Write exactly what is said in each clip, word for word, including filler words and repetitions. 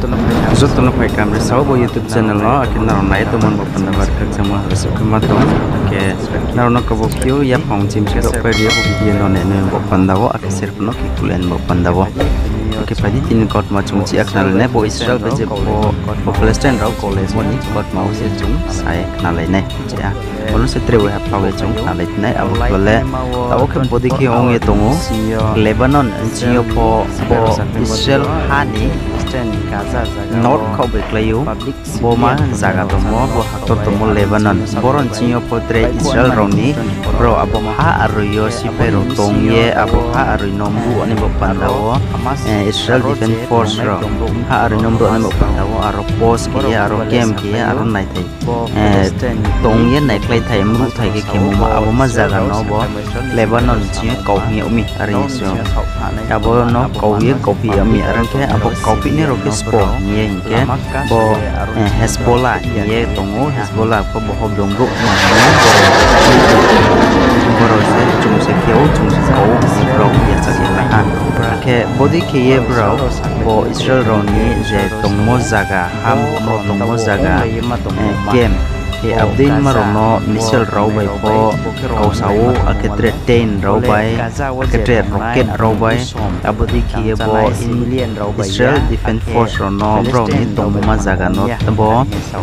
Joto no phai kaham risa ou bo YouTube channel no, akhe nrao nai tongmo bo panda wo khakchangmo risa khe ma tong, akhe nrao no kabo khe ou yaphang chim se dohpai ri ye bo video no nainai bo panda wo, akhe share pho no khe khulen bo panda wo. Akhe phai di tini kautma chung chih ya khnalai nai, bo Israel bai je bo, bo Palestine rao kaulaimo ni kautma wo se chung sa ye khnalai nai chih ya. Bo no se tre bai haphlao ye chung khnalai phi nai, abo khe le, taoh khe bodei khe ong ye tong ou, Lebanon bsing yo pho bo Israel ha ni north khaoh bai klái ou, bo ma zaga tongmo, bo hator tongmo Lebanon. Boro bsing yo pho tre Israel rao ni, brao abo ha aroi yo siphai rao tong ye, abo ha aroi no mruh nai bo panda wo, Israel Defense Force rao ha aroi no mruh nai bo panda wo, aro post khe ye, aro camp khe ye, aro naithai tong ye naikhlai thai, mruh thai khe khemo ma, abo ma zaga no bo Lebanon bsing yo kau hing yag mi, are hing ye se. Abo no kau ye kauphi yag mi, are ong khe abo kauphi nai rao khe sbo hing ye hing khe, bo Hezbollah hing ye tong ou, Hezbollah pho bo hoblong brouh no hing ye, boro se chung se khe ou, chung se kau ou hing ye brao yachak ye la ha. Akhe bodei khe ye brao bo Israel rao ni je tongmo zaga, ham rao tongmo zaga, camp, khe abo dei ma rao no missile rao bai pho kausa ou, akhe tre tank rao bai, akhe tre rocket rao bai, abo dei khe ye bo Israel Defense Force rao no brao ni tongmo ma zaga no bo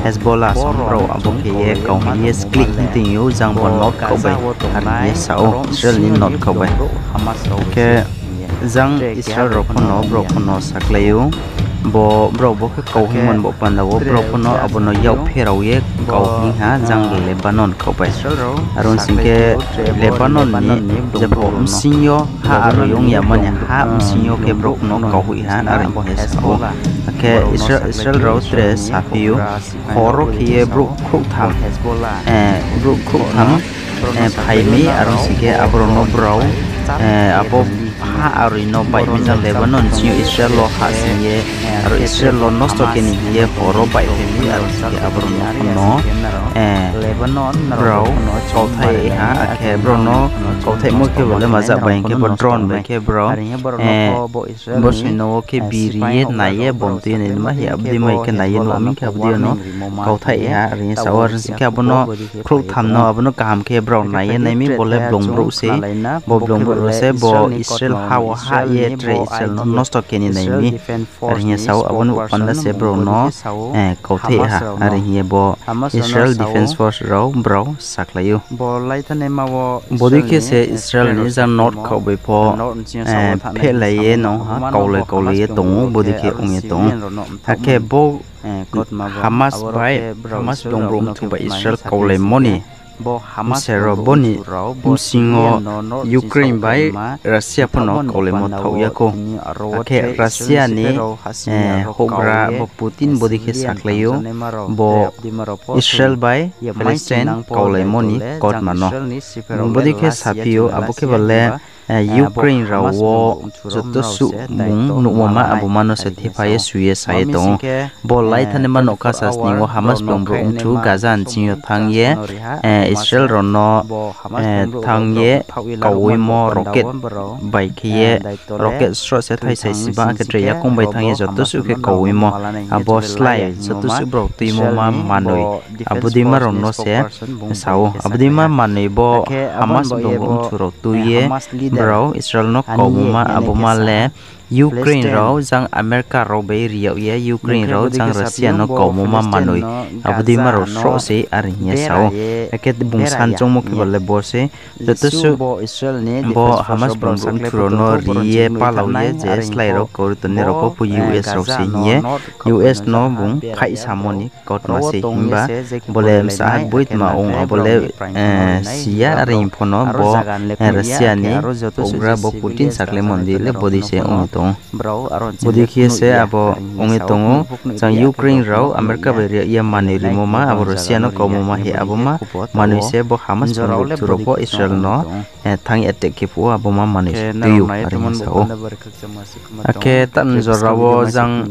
Hezbollah song brao abo khe ye kau hing ye sklik hing tong ou, jang bo north khaoh bai, are hing ye sa ou, Israel ni north khaoh bai. Khe jang Israel rao pho no, brao pho no sakhlai ou, bo brao bo khe kau hingmo ni bo panda wo, brao pho no abo no yak pherao ye kau hing ha, jang Lebanon khaoh bai. Are ong sing khe Lebanon ni jepho bsing yo ha aroi ong yama ni ha bsing yo khe brao pho no kau hoih ha, are hing ye sa ou. Akhe Israel, Israel rao tre saphi ou, hor wo khe ye brouh khrouhtham, brouh khrouhtham phai mi, are ong sing khe aborao no brao, abo ha aroi no baih mi, jang Lebanon bsing yo Israel wo hahsoing ye, aro Israel wo nosto khe ni hing ye hor wo baihphai mi, are ong sing khe aborao no pho no brao kauthai ha, akhe brao no kauthaimo khe bo le maja bai hing khe bo drone bai khe brao bo soino wo khe biri ye nai ye bomb tui ye nai ma hing ye abo dei mai khe nai ye nuh mi khe abo dei yo no kauthai ha, are hing ye sa ou. Are ong sing khe abo no khrouhtham no abo no kaham khe brao nai ye nai mi, bo le blong brouh sei, bo blong brouh rao se bo Israel ha wo hah ye tre Israel no nosto khe ni nai mi, are hing ye sa ou. Abo no panda se brao no kauthai ha, are hing ye bo Israel Defense Force rao brao sakhlai ou. Bodei khe se Israel ni jang north khaoh bai pho phehlai ye nung ha, kaulai kaulai ye tong ou, bodei khe ong ye tong ou. Akhe bo Hamas bai, Hamas blong brouh mthu bai Israel kaulaimo ni bsero bo ni bsing yo Ukraine bai Russia pho no kaulaimo thaoh ya khou. Akhe Russia ni houhgra bo Putin bodei khe sakhlai ou, bo Israel bai Palestine kaulaimo ni kautma no. Bung bodei khe saphi ou, abo khe ba le Ukraine rao wo joto suh bung nuhmo ma abo ma no se thepha ye su ye sa ye tong ou. Bo lai thani ma nougkha sasning wo Hamas blong brouh mthu Gaza nching yo thanng ye Israel rao no thanng ye kaoimo rocket bai khe ye rocket sroh se thai sai siba khe tre yakoung bai thanng ye joto suh khe kaoimo, abo slái joto suh brao tuimo ma manoi, abo deima rao no se sa ou. Abo deima manoi bo Hamas blong brouh mthu rao tui ye brao Israel no kaumo ma abo ma le Ukraine rao jang America rao bai ri yag ye Ukraine rao jang Russia no kaumo ma manoi, abo deima rao sroh se are hing ye sa ou. Akhe bung san choungmo khe ba le bo se joto suh bo Hamas blong brouh mthu rao no ri ye palau ye je slái rao kauri tongnai rao pho pho US rao se hing ye, US no bung phaih samo ni kautma se himba bo le bsa ha boitma ong abo le si ya, are hing pho no bo Russia ni houhgra bo Putin sakhlaimo ni dei le bodei se ong ye tong ou. Bodei khe se abo ong ye tong ou, jang Ukraine rao America bai ri yag ye manoi rimo ma, abo Russia no kaumo ma hing abo ma manoi se bo Hamas blong brouh mthu rao pho Israel no thanng ye attack khe phuh wo abo ma manoi se tui ou, are hing ye sa ou. Akhe tang jora wo jang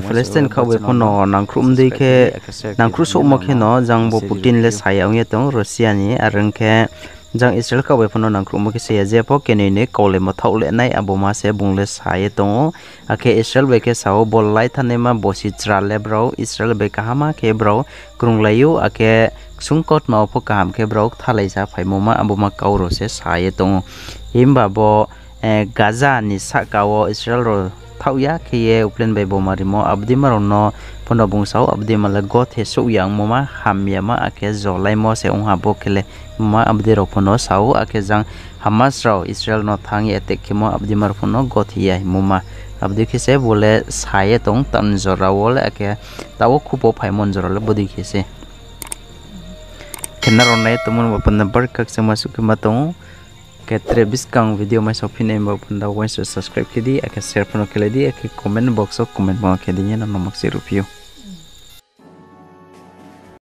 Palestine khaoh bai pho no nangkhruh mdei khe, nangkhruh souhmo khe no jang bo Putin le sa ya ong ye tong ou Russia ni, are ong khe Jang Israel kau bai pho no nangkhruhmo khe se ya, jepho kenoi ni kaulaimo thaoh le nai abo ma se bung le sa ye tong ou. Akhe Israel bai khe sa ou, bo lai thanaima bosi chra le brao Israel bai kaham khe brao krunglai ou, akhe ksung kautma wo pho kaham khe brao kthalaisa phaimo ma abo ma kau rao se sa ye tong ou. Himba bo Gaza ni sahka wo Israel rao thaoh ya khe ye Ukraine bai boma rimo abo deima rao no pho no bung sa ou, abo deima le gothe souh ya ongmo ma, hamyama akhe jolaimo se ong ha bo khe le, ma abo dei rao pho no sa ou, akhe jang Hamas rao Israel no thanng ye attack khemo abo deima rao pho no gothe ya hingmo ma. Abo dei khe se bo le sa ye tong, taoh ni jora wo le akhe taoh wo khupo phaimo ni jora le bodei khe se. Khe nrao nai tongmo ni bo panda bar kak se ma suh khe ma tong ou. Khe tre buskang video mai saophi nai bo panda uaingsouh subscribe khe di, akhe share pho no khe lai di, akhe comment box wo comment pho no khe di, ye no no makse ruhphi ou.